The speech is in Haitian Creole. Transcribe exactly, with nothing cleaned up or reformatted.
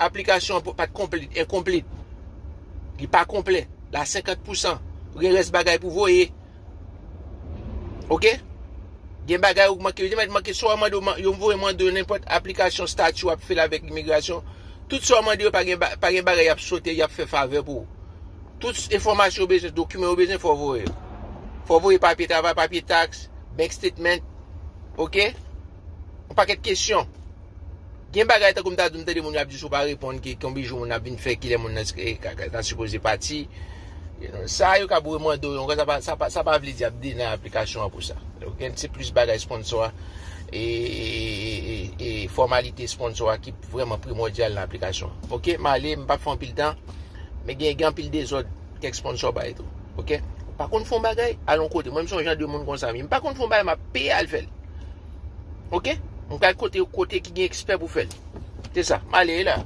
aplikasyon an pa t konplit, enkonplit. Li pa konplè. La senkant pousan. Gen rès bagay pou voye. Oke? Gen bagay ou manke, yo te mèt manke, sa w mande, yo voye mande yo nenpòt aplikasyon stati w ap fè l avèk imigrasyon. Tout sa w mande yo, pa gen, pa gen bagay y ap sote, y ap fè favè pou ou. Tout enfòmasyon ou bezwen, dokiman ou bezwen, fò w voye yo. Fò w voye papye travay, papye taks, bank statement, oke? Yon pakèt kesyon. Gen bagay tankou m ta di, m tande moun yo ap di si w pa reponn ki konbyen jou moun ap vin fè, kilè moun nan ta sipoze pati. Sa yo ka boure mande w yon sa pa, sa pa, sa pa vle di ap denay aplikasyon an pou sa. Gen se plis bagay sponsò a e, e, e, e fòmalite sponsò a ki vrèman primòdyal nan aplikasyon an. Oke, m ale, m p ap fè anpil tan, men gen, gen anpil dezòd kèk sponsò bay tou. Oke? Ou pa konn fè yon bagay, al yon kote. Mwen, m se yon jan de moun konsa. M pa konn fè yon bagay, m ap peye al fè l. Oke? M pral kote, kote ki gen ekspè pou fè l. Se sa. M ale la.